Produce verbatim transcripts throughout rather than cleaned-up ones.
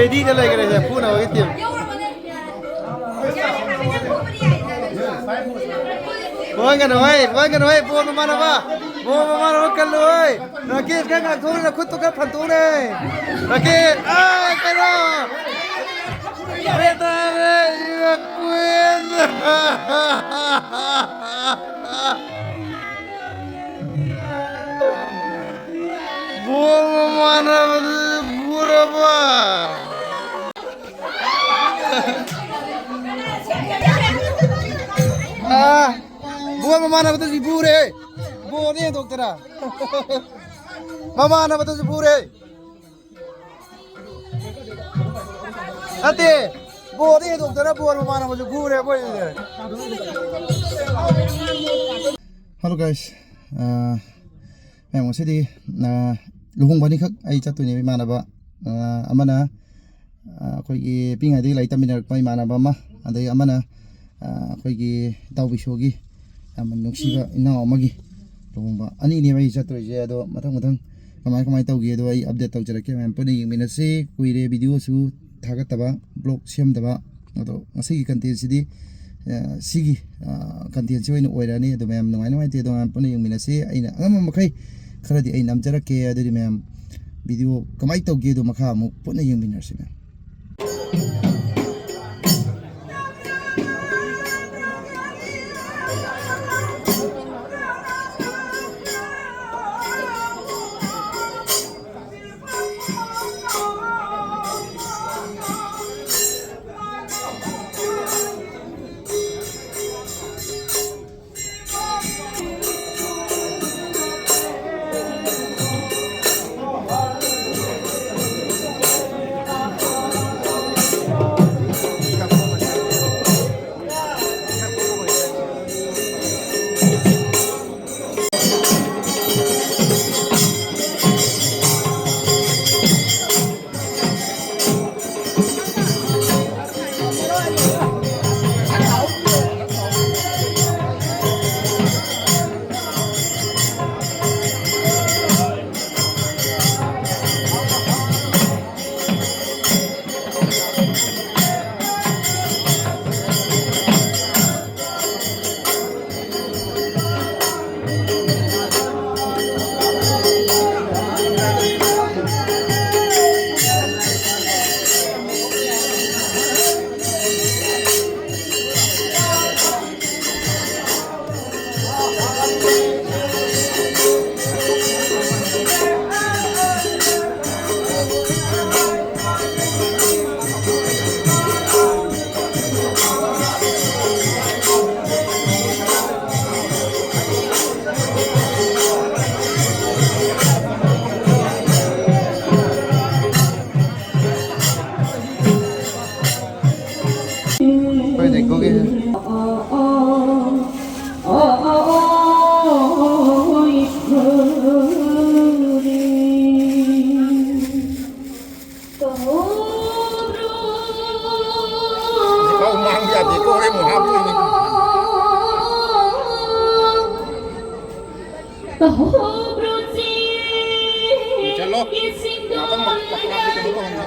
ꯔꯦꯗꯤꯗ ꯂꯩꯈ꯭ꯔꯦꯁꯦ ꯐꯨꯅꯕꯒꯤ ꯇꯤꯝ꯫ ꯐꯨꯍꯟꯒꯅꯨ ꯍꯩ, ꯐꯨꯍꯟꯒꯅꯨ ꯍꯩ, ꯕꯣꯜ ꯃꯃꯥꯟꯅꯕ, ꯕꯣꯜ ꯃꯃꯥꯟꯅꯕ ꯀꯜꯂꯨ ꯍꯩ꯫ ꯔꯥꯀꯦꯁ ꯈꯔ ꯉꯥꯛꯊꯣꯛꯎꯅꯦ, ꯈꯨꯠꯇꯨ ꯈꯔ ꯐꯟꯇꯣꯛꯎꯅꯦ꯫ ꯔꯥꯀꯦꯁ, ꯑꯥ, ꯀꯩꯅꯣ? ꯔꯦꯗꯥꯔꯦ, ꯏꯃꯥ ꯀꯨꯏꯟ꯫ ꯕꯣꯜ ꯃꯃꯥꯟꯅꯕꯗꯨ ꯐꯨꯔꯕ? ꯑꯥ, ꯕꯣꯜ ꯃꯃꯥꯟꯅꯕꯗꯁꯨ ꯐꯨꯔꯦ꯫ ꯕꯣꯜꯗ ꯍꯦꯟꯗꯣꯛꯇꯅ꯫ ꯃꯃꯥꯟꯅꯕꯗꯁꯨ ꯐꯨꯔꯦ꯫ ꯅꯠꯇꯦ, ꯕꯣꯜꯗ ꯍꯦꯟꯗꯣꯛꯇꯅ ꯕꯣꯜ ꯃꯃꯥꯟꯅꯕꯁꯨ ꯐꯨꯔꯦ ꯑꯩꯈꯣꯏꯁꯤꯗꯤ꯫ Hello guys, ꯑꯥ, ꯃꯌꯥꯝ ꯉꯁꯤꯗꯤ, ꯑꯥ, ꯂꯨꯍꯣꯡꯕ ꯑꯅꯤꯈꯛ ꯑꯩ ꯆꯠꯇꯣꯏꯅꯦꯕ ꯏꯃꯥꯟꯅꯕ꯫ ꯑꯥ, ꯑꯃꯅ, ꯑꯥ, ꯑꯩꯈꯣꯏꯒꯤ ꯄꯤꯛꯏꯉꯩꯗꯒꯤ ꯂꯥꯏꯔꯤꯛ ꯇꯝꯃꯤꯟꯅꯔꯛꯄ ꯏꯃꯥꯟꯅꯕ ꯑꯃ, ꯑꯗꯩ ꯑꯃꯅ, ꯑꯥ, ꯑꯩꯈꯣꯏꯒꯤ ꯏꯇꯥꯎ ꯕꯤꯁꯣꯒꯤ ꯌꯥꯝꯅ ꯅꯨꯡꯁꯤꯕ ꯏꯅꯥꯎ ꯑꯃꯒꯤ ꯂꯨꯍꯣꯡꯕ꯫ ꯑꯅꯤꯅꯦꯕ ꯑꯩ ꯆꯠꯇꯣꯏꯁꯦ, ꯑꯗꯣ ꯃꯊꯪ ꯃꯊꯪ ꯀꯃꯥꯏ ꯀꯃꯥꯏꯅ ꯇꯧꯒꯦꯗꯣ ꯑꯩ update ꯇꯧꯖꯔꯛꯀꯦ꯫ ꯃꯌꯥꯝ ꯄꯨꯟꯅ ꯌꯦꯡꯃꯤꯟꯅꯁꯤ꯫ ꯀꯨꯏꯔꯦ videoꯁꯨ ꯊꯥꯒꯠꯇꯕ, vlog ꯁꯦꯝꯗꯕ꯫ ꯑꯗꯣ ꯉꯁꯤꯒꯤ contentꯁꯤꯗꯤ, ꯑ, ꯁꯤꯒꯤ, ꯑ, contentꯁꯤ ꯑꯣꯏꯅ ꯑꯣꯏꯔꯅꯤ꯫ ꯑꯗꯣ ꯃꯌꯥꯝ ꯅꯨꯡꯉꯥꯏ ꯅꯨꯡꯉꯥꯏꯇꯦ ꯑꯗꯣ ꯃꯌꯥꯝ ꯄꯨꯟꯅ ꯌꯦꯡꯃꯤꯟꯅꯁꯤ꯫ ꯑꯩꯅ ꯑꯉꯝꯕ ꯃꯈꯩ ꯈꯔꯗꯤ ꯑꯩ ꯅꯝꯖꯔꯛꯀꯦ꯫ ꯑꯗꯨꯗꯤ ꯃꯌꯥꯝ video ꯀꯃꯥꯏꯅ ꯇꯧꯒꯦꯗꯣ ꯃꯈꯥ ꯑꯃꯨꯛ ꯄꯨꯟꯅ ꯌꯦꯡꯃꯤꯟꯅꯔꯁꯤ ꯃꯌꯥꯝ꯫ ꯍꯧꯖꯤꯛꯐꯥꯎ ꯃꯥꯡꯕ ꯌꯥꯗꯦꯀꯣ, ꯍꯣꯔꯦꯟ ꯑꯃꯨꯛ ꯍꯥꯞꯇꯣꯏꯅꯤ꯫ ꯆꯠꯂꯣ꯫ ꯉꯥꯛꯇꯪ ꯃꯈꯣꯟ ꯍꯥꯞꯄꯤ ꯀꯩꯅꯣ ꯇꯧꯍꯟꯒꯦ꯫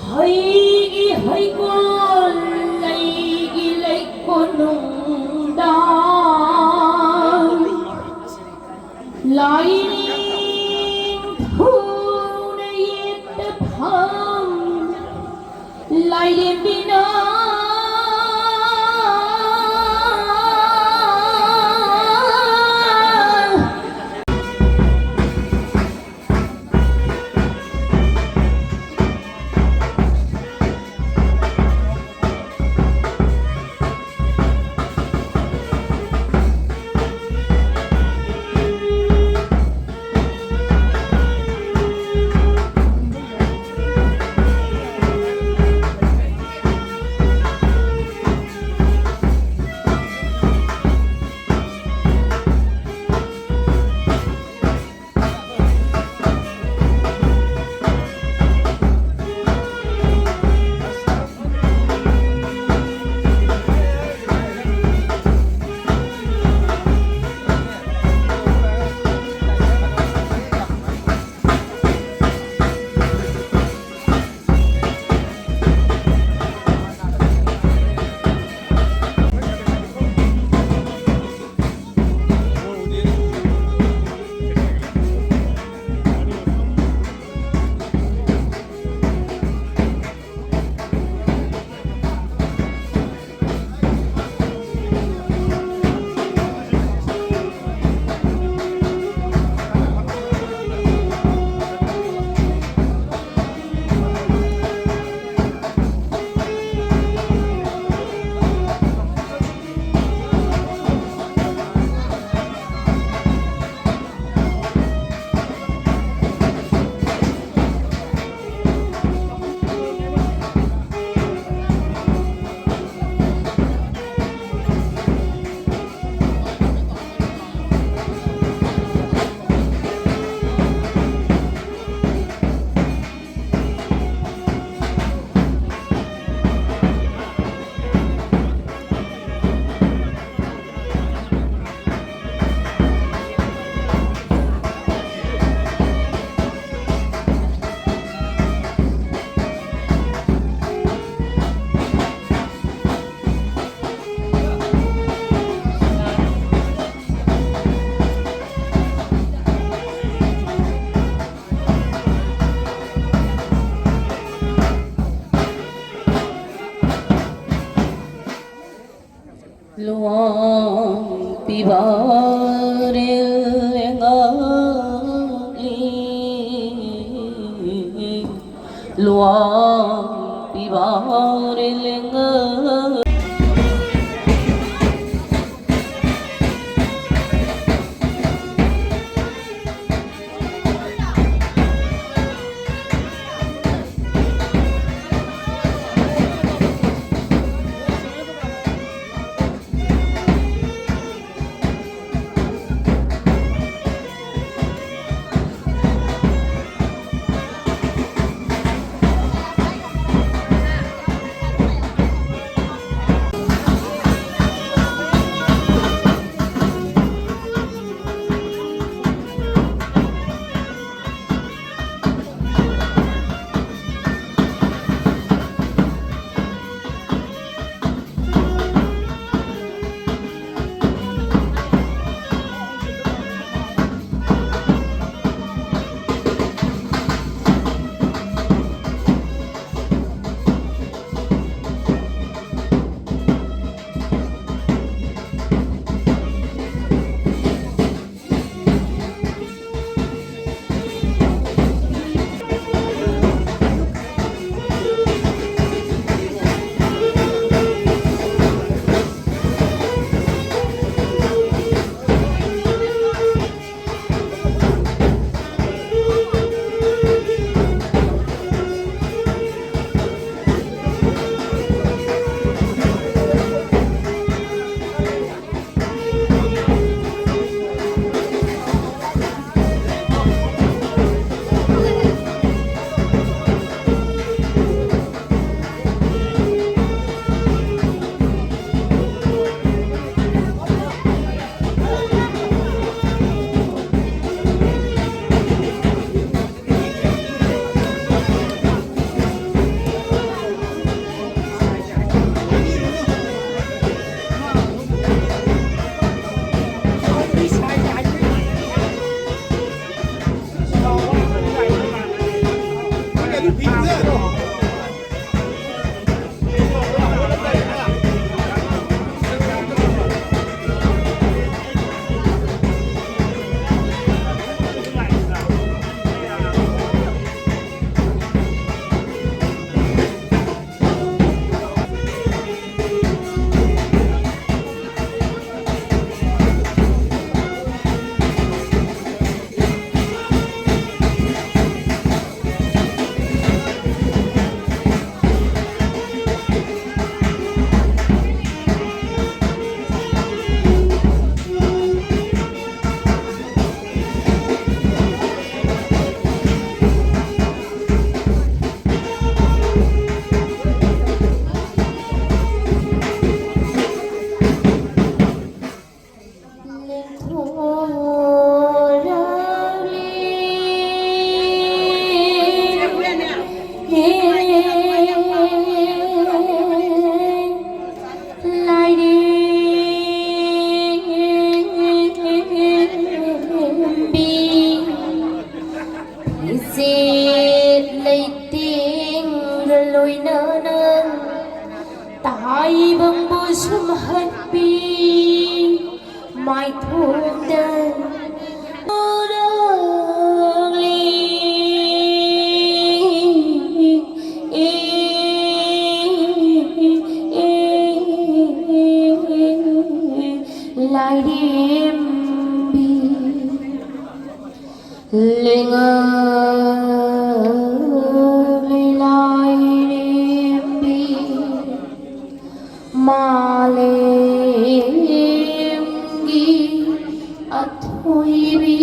ꯍꯩꯒꯤ ꯍꯩꯀꯣꯜ, ꯂꯩꯒꯤ ꯂꯩꯀꯣꯜꯅꯨꯡꯗ ꯂꯥꯏꯅꯤꯡꯊꯧꯅ ꯌꯦꯠꯇ ꯐꯝ ꯂꯥꯏꯔꯦꯝꯕꯤꯅ Pibaure lenga. ꯍꯠꯄꯤ ꯃꯥꯏꯊꯣꯡꯗ ꯎꯔꯛꯂꯤ꯫ ꯂꯥꯏꯔꯦꯝꯕꯤ ꯂꯩꯉꯥꯛꯂꯦ ꯂꯥꯏꯔꯦꯝꯕꯤ ꯃꯥꯂꯦꯝꯒꯤ ꯑꯊꯣꯏꯕꯤ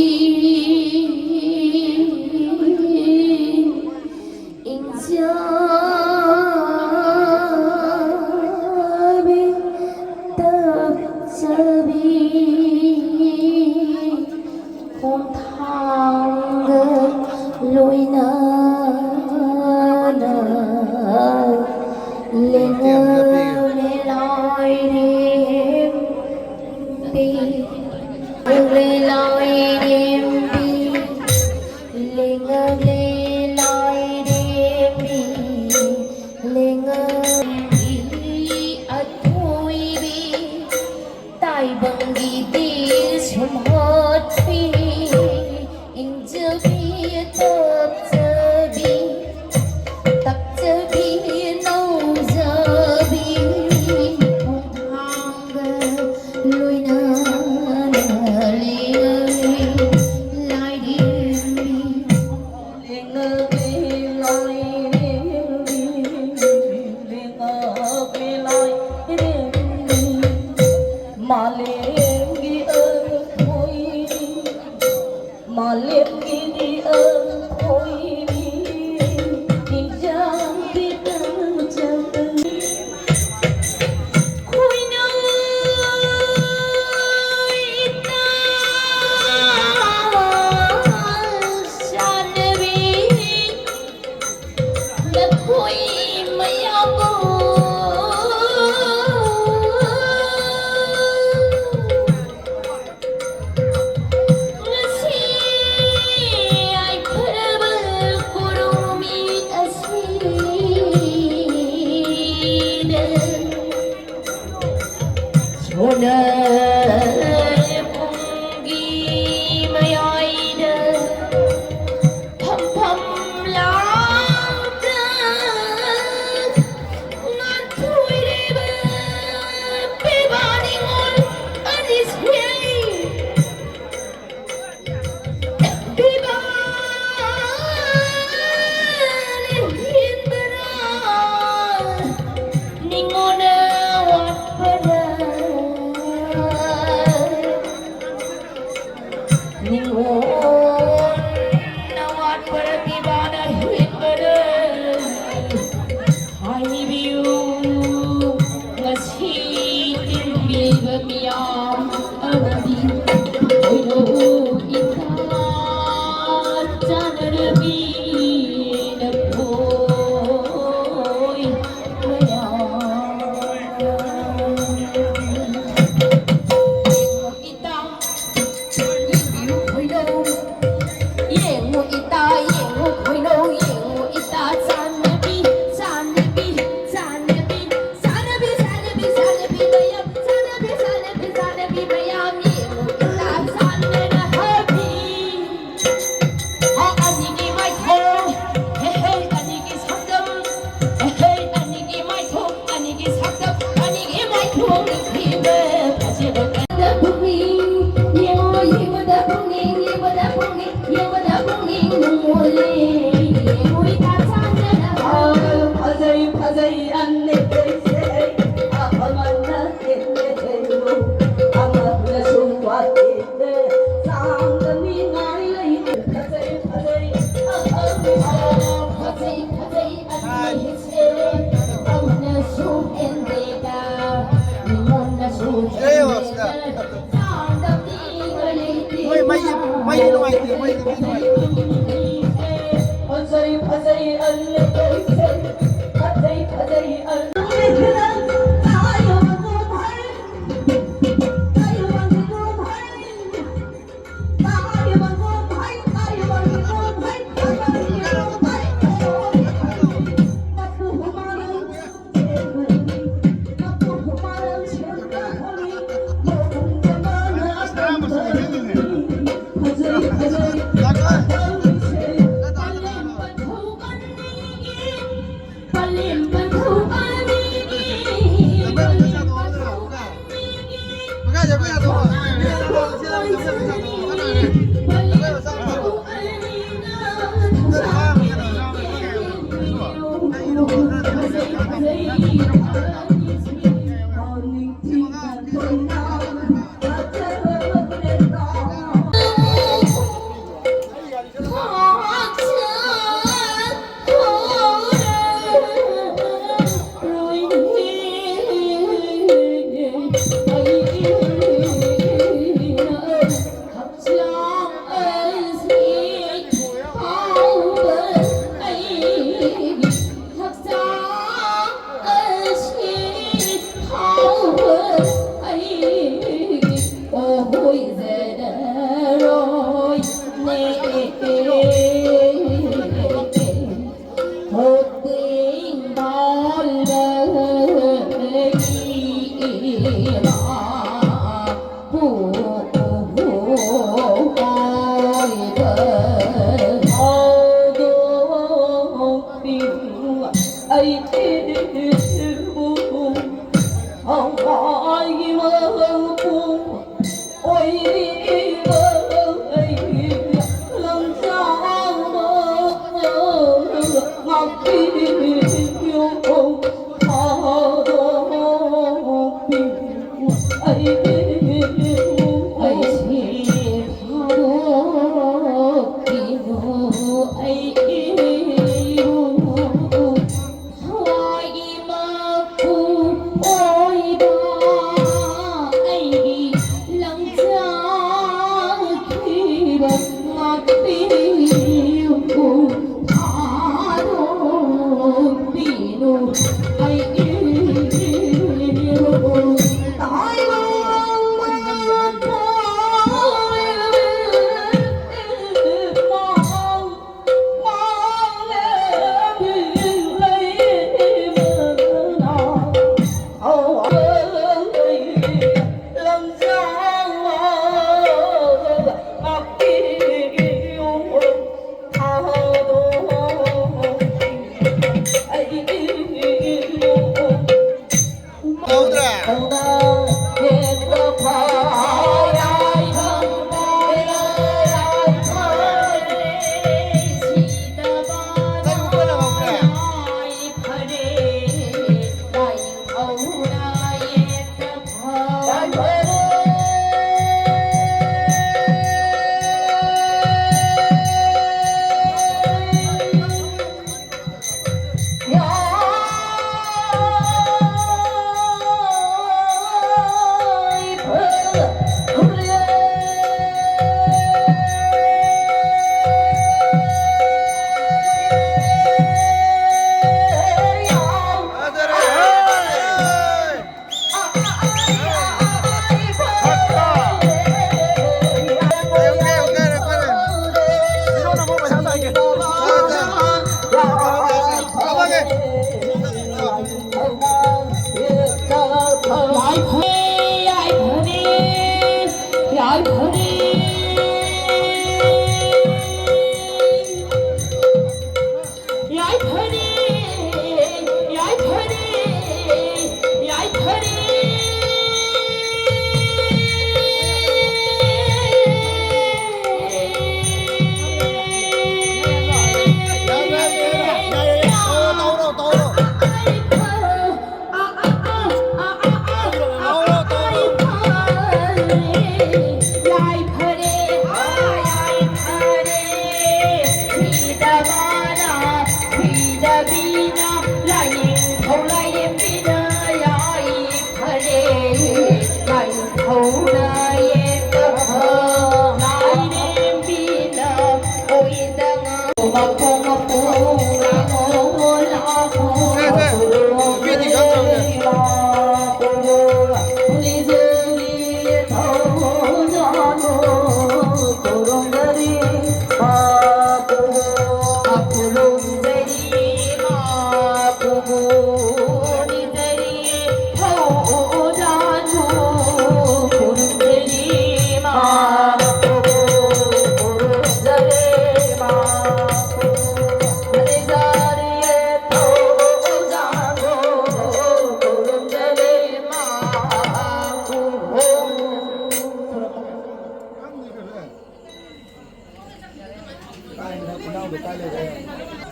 ꯏꯪꯖꯕꯤ ꯇꯞꯆꯕꯤ ꯈꯣꯡꯊꯥꯡꯒ ꯂꯣꯏꯅꯅ ꯂꯦꯡꯉꯛꯂꯦ ꯂꯥꯏꯔꯦꯝꯕꯤ, ꯂꯦꯡꯉꯛꯂꯦ ꯂꯥꯏꯔꯦꯝꯕꯤ, ꯂꯦꯡꯉꯛꯂꯦ ꯂꯥꯏꯔꯦꯝꯕꯤ, ꯂꯦꯡꯉꯛꯂꯦ ꯑꯊꯣꯏꯕꯤ꯫ ꯇꯥꯏꯕꯪꯒꯤꯗꯤ ꯁꯨꯝꯍꯠꯄꯤ ꯏꯪꯖꯕꯤ ꯇꯞꯆꯕꯤ, ꯇꯞꯆꯕꯤ ꯅꯧꯖꯕꯤ ꯈꯣꯡꯊꯥꯡꯒ ꯂꯣꯏꯅꯅ ꯂꯦꯡꯉꯛꯂꯦ ꯂꯥꯏꯔꯦꯝꯕꯤ꯫ ꯂꯦꯡꯉꯛꯂꯦ ꯂꯥꯏꯔꯦꯝꯕꯤ, ꯂꯦꯡꯉꯛꯂꯦ ꯂꯥꯏꯔꯦꯝꯕꯤ, ꯃꯥꯂꯦꯝꯒꯤ ꯑꯊꯣꯏꯕꯤ, ꯃꯥꯂꯦꯝꯒꯤꯗꯤ ꯑꯊꯣꯏꯕꯤ, ꯏꯪꯖꯕꯤ ꯇꯞꯆꯕꯤ꯫ ꯅꯤꯡꯉꯣꯜ ꯅꯋꯥꯠ ꯄꯔꯇꯤꯚꯥꯅ ꯍꯦꯟꯕꯅ ꯍꯥꯏꯕꯤꯌꯨ꯫ ꯉꯁꯤ ꯇꯤꯟꯕꯤꯕ ꯃꯤꯌꯥꯝ ꯑꯃꯗꯤ ꯀꯣꯏꯔꯛꯎ ꯏꯇꯥ ꯆꯥꯟꯅꯔꯕꯤ ꯅꯈꯣꯏ ꯃꯌꯥꯝ꯫ ꯏꯇꯥ ꯌꯦꯡꯉꯨ ꯈꯣꯏꯅꯧ, ꯌꯦꯡꯉꯨ ꯏꯇꯥ, ꯌꯦꯡꯉꯨ ꯈꯣꯏꯅꯧ, ꯌꯦꯡꯉꯨ ꯏꯇꯥ, ꯆꯥꯟꯅꯕꯤ, ꯆꯥꯟꯅꯕꯤ, ꯆꯥꯟꯅꯕꯤ, ꯆꯥꯟꯅꯕꯤ, ꯆꯥꯟꯅꯕꯤ, ꯆꯥꯟꯅꯕꯤ ꯃꯌꯥꯝ, ꯆꯥꯟꯅꯕꯤ, ꯆꯥꯟꯅꯕꯤ, ꯆꯥꯟꯅꯕꯤ ꯃꯌꯥꯝ, ꯌꯦꯡꯉꯨ ꯏꯇꯥ, ꯆꯥꯟꯅꯔꯍꯕꯤ꯫ ꯍꯣ ꯑꯅꯤꯒꯤ ꯃꯥꯏꯊꯣꯡ, ꯍꯦ ꯍꯦ ꯑꯅꯤꯒꯤ ꯁꯛꯇꯝ, ꯍꯦ ꯍꯦ ꯑꯅꯤꯒꯤ ꯃꯥꯏꯊꯣꯡ, ꯑꯅꯤꯒꯤ ꯁꯛꯇꯝ, ꯑꯅꯤꯒꯤ ꯃꯥꯏꯊꯣꯡ ꯅꯤꯡꯊꯤꯕ ꯐꯖꯕ ꯀꯟꯅ ꯄꯨꯛꯅꯤꯡ, ꯌꯦꯡꯉꯣ ꯌꯦꯡꯕꯗ ꯄꯨꯛꯅꯤꯡ, ꯌꯦꯡꯕꯗ ꯄꯨꯛꯅꯤꯡ, ꯌꯦꯡꯕꯗ ꯄꯨꯛꯅꯤꯡ ꯅꯨꯡꯉꯣꯜꯂꯦ, ꯌꯦꯡꯉꯣ ꯏꯇꯥ ꯆꯥꯟꯅꯅ ꯍꯥꯎ꯫ ꯐꯖꯩ ꯐꯖꯩ ꯑꯅꯤ ꯂꯩꯁꯦ, ꯑꯃꯅ ꯍꯦꯜꯂꯦ ꯍꯦꯜꯂꯨ, ꯑꯃꯅꯁꯨ ꯋꯥꯠꯂꯦ꯫ ꯃꯣꯏ ꯃꯩ, ꯃꯩ ꯅꯨꯡꯉꯥꯏꯇꯦ, ꯃꯩ ꯅꯨꯡꯉꯥꯏꯇꯦ꯫ ꯐꯖꯩ ꯐꯖꯩ ꯑꯜꯂꯦ ꯐꯖꯩ ꯐꯖꯩ ꯑꯜꯂꯦ꯫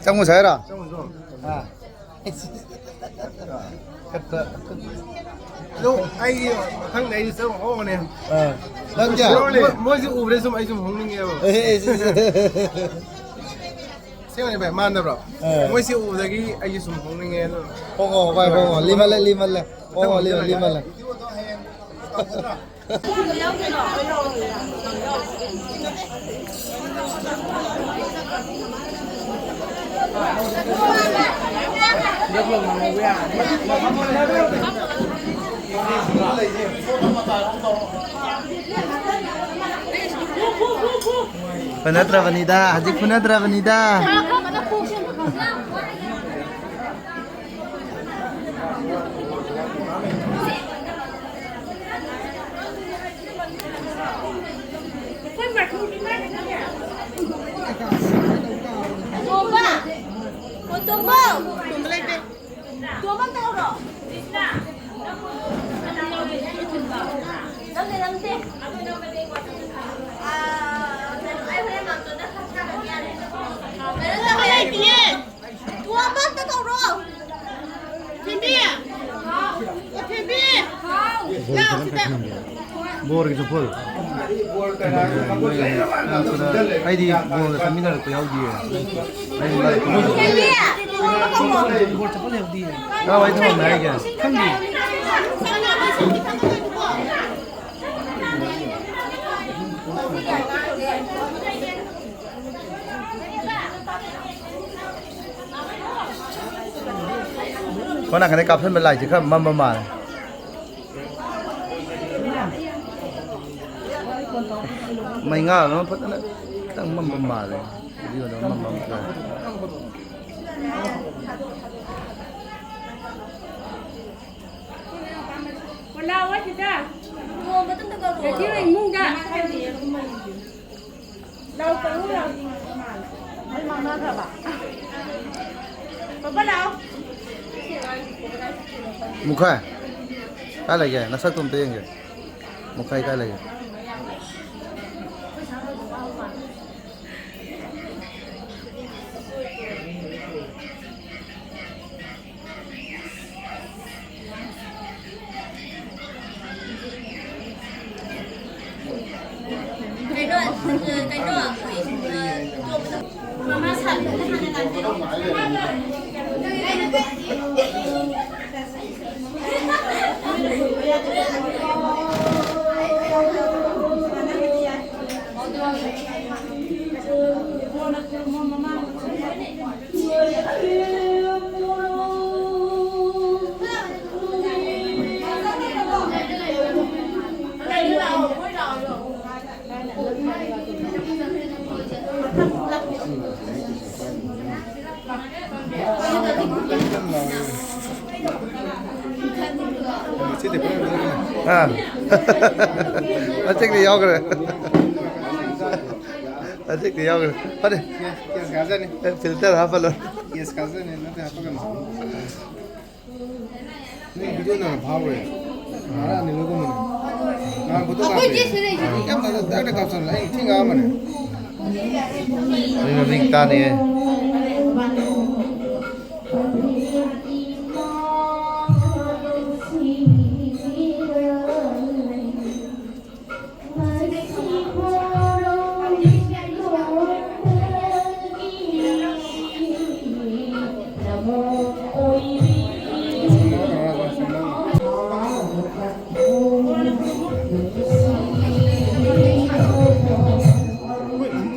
ꯆꯪꯉꯨꯁꯦ ꯍꯥꯏꯔꯣ? ꯑꯥ꯫ ꯀꯠꯄ꯫ ꯑꯗꯣ ꯑꯩ ꯃꯊꯪꯗ ꯑꯩꯁꯨ ꯆꯪꯕ ꯍꯧꯔꯅꯤ꯫ ꯑꯥ꯫ ꯅꯪ ꯀꯌꯥ? ꯃꯣꯏ-, ꯃꯣꯏꯁꯦ ꯎꯕꯗ ꯁꯨꯝ ꯑꯩ ꯁꯨꯝ ꯍꯣꯡꯅꯤꯡꯉꯦꯕ꯫ ꯑꯦ, ꯑꯦ, ꯑꯦ, ꯑꯦ꯫ ꯑꯁꯦꯡꯕꯅꯦ ꯚꯥꯏ, ꯃꯥꯟꯅꯕ꯭ꯔꯣ? ꯑꯥ꯫ ꯃꯣꯏꯁꯦ ꯎꯕꯗꯒꯤ ꯑꯩꯁꯨ ꯁꯨꯝ ꯍꯣꯡꯅꯤꯡꯉꯦ ꯑꯗꯣ꯫ ꯍꯣꯡꯉꯣ ꯚꯥꯏ, ꯍꯣꯡꯉꯣ꯫ ꯂꯤꯃꯜꯂꯦ, ꯂꯤꯃꯜꯂꯦ꯫ ꯍꯣꯡꯉꯣ, ꯂꯤꯃꯜꯂꯦ, ꯂꯤꯃꯜꯂꯦ꯫ ꯐꯨꯅꯗ꯭ꯔꯕꯅꯤꯗ, ꯍꯧꯖꯤꯛ ꯐꯨꯅꯗ꯭ꯔꯕꯅꯤꯗ꯫ ꯇꯣꯝꯕ! ꯑꯣ, ꯇꯣꯝꯕ! ꯇꯣꯝꯕ ꯂꯩꯇꯦ꯫ ꯇꯣꯝꯕ ꯑꯝꯇ ꯀꯧꯔꯣ꯫ ꯅꯝꯗꯦ, ꯅꯝꯗꯦ꯫ ꯑꯥ, ꯑꯩ ꯍꯣꯔꯦꯟ ꯃꯥꯝꯇꯣꯟꯗ ꯈꯔ ꯊꯥꯒꯠꯀꯦ ꯌꯥꯔꯦ꯫ ꯇꯣꯝꯕ ꯑꯝꯇ ꯀꯧꯔꯣ꯫ ꯊꯦꯝꯕꯤ! ꯑꯣ, ꯊꯦꯝꯕꯤ! ꯂꯥꯛꯑꯣ ꯁꯤꯗ꯫ ꯕꯣꯔꯒꯤ ꯆꯠꯐꯝ꯫ ꯑꯩꯗꯤ ꯕꯣꯔꯒ ꯆꯠꯃꯤꯟꯅꯔꯛꯄ ꯌꯥꯎꯗꯤꯌꯦ꯫ ꯑꯩ ꯊꯦꯝꯕꯤ! ꯇꯣꯝꯕ ꯀꯧꯔꯣ꯫ ꯕꯣꯔ ꯆꯠꯐꯝ ꯌꯥꯎꯗꯤꯌꯦ꯫ ꯀꯥꯏꯋꯥꯏ ꯊꯝꯃꯝꯃꯦ ꯍꯥꯏꯒꯦ? ꯈꯪꯗꯦ꯫ ꯁꯣꯝ ꯅꯥꯀꯟꯗꯩ ꯀꯥꯞꯁꯟꯕ ꯂꯥꯏꯠꯁꯦ ꯈꯔ ꯃꯝꯕ ꯃꯥꯜꯂꯦ꯫ ꯃꯩꯉꯥꯜ ꯑꯃ ꯐꯖꯅ ꯈꯤꯇꯪ ꯃꯝꯕ ꯃꯥꯜꯂꯦ꯫ ꯚꯤꯗꯤꯑꯣꯗ ꯃꯝꯕ ꯑꯃ ꯇꯥꯏ꯫ ꯂꯥꯛꯑꯣ ꯁꯤꯗ꯫ ꯂꯨꯍꯣꯡꯕꯗ ꯑꯝꯇ ꯀꯧꯔꯛꯑꯣ꯫ ꯔꯦꯗꯤꯑꯣ ꯏꯃꯨꯡꯗ꯫ ꯂꯥꯎ ꯀꯧꯔꯨ ꯂꯥꯎ꯫ ꯃꯩ ꯃꯥꯡꯅꯈ꯭ꯔꯕ? ꯄꯥꯄꯥ ꯂꯥꯎ꯫ ꯃꯨꯈꯥꯏ꯫ ꯀꯥꯏ ꯂꯩꯒꯦ? ꯅꯁꯛꯇꯣ ꯑꯝꯇ ꯌꯦꯡꯒꯦ꯫ ꯃꯨꯈꯥꯏ ꯀꯥꯏ ꯂꯩꯒꯦ? ꯀꯩꯅꯣ, ꯑꯩꯈꯣꯏ, ꯑ, ꯃꯃꯥ ꯁꯥꯕꯤꯗꯨꯅ ꯍꯥꯟꯅ ꯂꯥꯛꯄꯤꯔꯣ꯫ ꯑꯥ꯫ ꯃꯇꯦꯛꯇꯤ ꯌꯥꯎꯈ꯭ꯔꯦ꯫ ꯃꯇꯦꯛꯇꯤ ꯌꯥꯎꯈ꯭ꯔꯦ꯫ ꯐꯔꯦ꯫ ꯀꯦꯁ ꯀꯥꯖꯅꯤ꯫ ꯐꯤꯜꯇꯔ ꯍꯥꯞꯄ ꯂꯣꯏꯔꯦ꯫ ꯀꯦꯁ ꯀꯥꯖꯅꯤ, ꯅꯠꯇꯦ, ꯍꯥꯞꯄꯒꯅꯨ꯫ ꯅꯣꯏ ꯚꯤꯗꯤꯑꯣ ꯅꯝꯕ ꯐꯥꯎꯔꯣꯏ꯫ ꯉꯔꯥꯡ ꯑꯅꯤꯔꯛ ꯒꯨꯝꯕꯅꯤ꯫ ꯉꯔꯥꯡ ꯐꯣꯇꯣ ꯑꯩꯈꯣꯏ ꯀꯥꯞꯄꯦ꯫ ꯆꯦꯁꯨ ꯂꯩꯁꯤꯗꯤ꯫ ꯌꯥꯝ ꯐꯖꯅ ꯗꯥꯏꯔꯦꯛ ꯀꯥꯞꯁꯜꯂꯦ꯫ ꯑꯩ ꯊꯤ ꯉꯥꯡꯉꯝꯕꯅꯦ꯫ ꯃꯤ ꯃꯃꯤꯡ ꯇꯥꯅꯤꯌꯦ꯫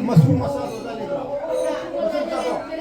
ꯃꯁꯨ ꯃꯆꯥꯗꯣ ꯑꯗꯥꯏ ꯂꯩꯕ꯭ꯔꯣ? ꯃꯁꯨ ꯃꯆꯥꯗꯣ?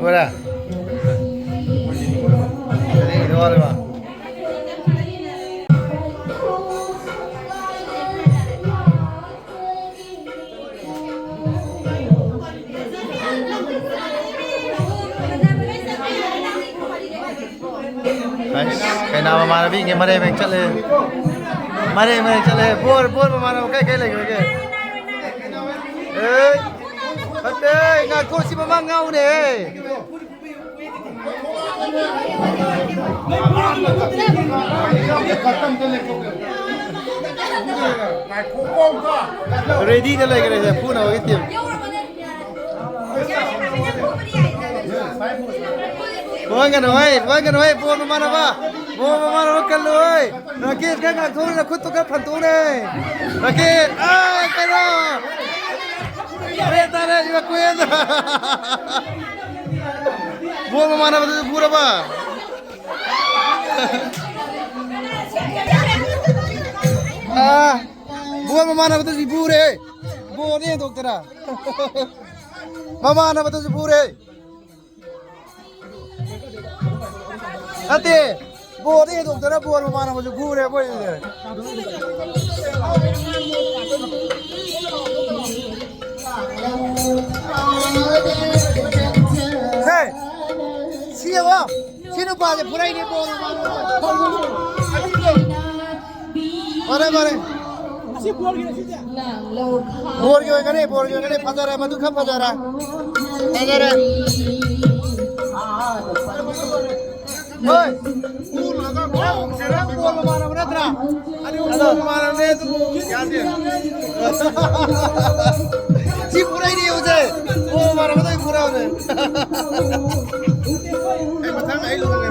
ꯂꯣꯏꯔꯦ꯫ ꯑꯁ, ꯀꯩꯅꯥ ꯃꯃꯥꯟꯅꯕꯤꯒꯤ ꯃꯔꯩ ꯃꯔꯩ ꯆꯠꯂꯦ꯫ ꯃꯔꯩ ꯃꯔꯩ ꯆꯠꯂꯦ꯫ ꯕꯣꯔ, ꯕꯣꯔ ꯃꯃꯥꯟꯅꯕ ꯀꯩ ꯀꯩ ꯂꯩꯈ꯭ꯔꯒꯦ? ꯑꯦ, ꯐꯠꯇꯦ, ꯉꯥꯏꯈꯣ, ꯁꯤ ꯃꯃꯥꯡ ꯉꯥꯎꯅꯦ꯫ ꯔꯦꯗꯤꯗ ꯂꯩꯈ꯭ꯔꯦꯁꯦ, ꯐꯨꯅꯕꯒꯤ ꯇꯤꯝ꯫ ꯐꯨꯍꯟꯒꯅꯨ ꯍꯣꯏ, ꯐꯨꯍꯟꯒꯅꯨ ꯍꯣꯏ, ꯕꯣꯜ ꯃꯃꯥꯟꯅꯕ꯫ ꯕꯣꯜ ꯃꯃꯥꯟꯅꯕ ꯀꯜꯂꯨ ꯍꯣꯏ꯫ ꯔꯥꯀꯦꯁ ꯈꯔ ꯉꯥꯛꯊꯣꯛꯎꯅꯦ, ꯈꯨꯠꯇꯨ ꯈꯔ ꯐꯟꯇꯣꯛꯎꯅꯦ꯫ ꯔꯥꯀꯦꯁ, ꯑꯥ, ꯀꯩꯅꯣ? ꯔꯦꯠ ꯇꯥꯔꯦ, ꯏꯕ ꯀꯨꯏꯍꯦꯟꯗ꯫ ꯕꯣꯜ ꯃꯃꯥꯟꯅꯕꯗꯨꯁꯨ ꯐꯨꯔꯕ? ꯑꯥ, ꯕꯣꯜ ꯃꯃꯥꯟꯅꯕꯗꯨꯁꯨ ꯐꯨꯔꯦ꯫ ꯕꯣꯜꯗ ꯍꯦꯟꯗꯣꯛꯇꯅ꯫ ꯃꯃꯥꯟꯅꯕꯗꯨꯁꯨ ꯐꯨꯔꯦ꯫ ꯅꯠꯇꯦ, ꯕꯣꯜꯗ ꯍꯦꯟꯗꯣꯛꯇꯅ ꯕꯣꯜ ꯃꯃꯥꯟꯅꯕꯁꯨ ꯐꯨꯔꯦ ꯑꯩꯈꯣꯏꯁꯦ꯫ ꯍꯦ, ꯁꯤ ꯌꯦꯡꯉꯣ, ꯁꯤ ꯅꯨꯄꯥꯁꯦ ꯐꯨꯔꯛꯏꯅꯦ ꯕꯣꯜ ꯃꯃꯥꯟꯅꯕ꯫ ꯐꯔꯦ, ꯐꯔꯦ꯫ ꯑꯁꯤ ꯕꯣꯜꯒꯤꯅꯦ, ꯁꯤꯁꯦ꯫ ꯕꯣꯜꯒꯤ ꯑꯣꯏꯒꯅꯤ, ꯕꯣꯜꯒꯤ ꯑꯣꯏꯒꯅꯤ꯫ ꯐꯖꯔꯦ, ꯃꯗꯨ ꯈꯔ ꯐꯖꯔꯦ꯫ ꯐꯖꯔꯦ꯫ ꯍꯣꯏ꯫ ꯕꯣꯜ ꯃꯃꯥꯟꯅꯕ ꯅꯠꯇ꯭ꯔꯥ? ꯑꯗꯨ ꯕꯣꯜ ꯃꯃꯥꯟꯅꯕꯅꯦ, ꯑꯗꯨꯕꯨ ꯌꯥꯗꯦ꯫ ꯁꯤ ꯄꯨꯔꯛꯏꯅꯦ, ꯌꯦꯡꯉꯨꯁꯦ꯫ ꯕꯣꯜ ꯃꯃꯥꯟꯅꯕꯗ ꯑꯩ ꯄꯨꯔꯛꯑꯕꯅꯦ꯫ ꯑꯩ ꯃꯊꯪ ꯑꯩ ꯂꯧꯔꯒꯦ꯫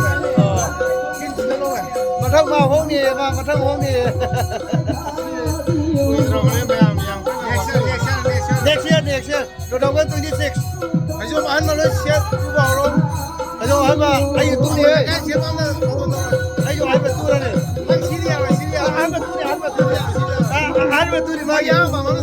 ꯃꯊꯪ ꯃꯥ ꯍꯣꯡꯅꯤꯌꯦ, ꯃꯥ ꯃꯊꯪ ꯍꯣꯡꯅꯤꯌꯦ꯫ ꯀꯨꯏꯗ꯭ꯔꯕꯅꯦ ꯃꯌꯥꯝ, ꯌꯥꯝ ꯀꯟꯅ next year, next year, next year꯫ Next year, next year, two thousand twenty-six꯫ ꯑꯩꯁꯨ ꯑꯍꯟꯕ ꯂꯣꯏ set ꯄꯨꯕ ꯍꯧꯔꯣ꯫ ꯑꯩꯁꯨ ꯑꯍꯟꯕ, ꯑꯩ ꯇꯨꯝꯃꯤꯌꯦ꯫ ꯀꯥꯏ set ꯑꯃ ꯍꯧꯔꯣ ꯇꯧꯔꯦ꯫ ꯑꯩꯁꯨ ꯑꯍꯟꯕ ꯇꯨꯔꯅꯤ꯫ ꯅꯪ ꯁꯤꯗꯤ ꯌꯥꯔꯣꯏ, ꯁꯤꯗꯤ ꯌꯥꯔꯣꯏ꯫ ꯑꯍꯟꯕ ꯇꯨꯔꯤ, ꯑꯍꯟꯕ ꯇꯨꯔꯤ꯫ ꯑ, ꯑꯍꯟꯕ ꯇꯨꯔꯤ ꯃꯥꯒꯤ꯫ ꯃꯌꯥꯝ ꯑꯃꯅ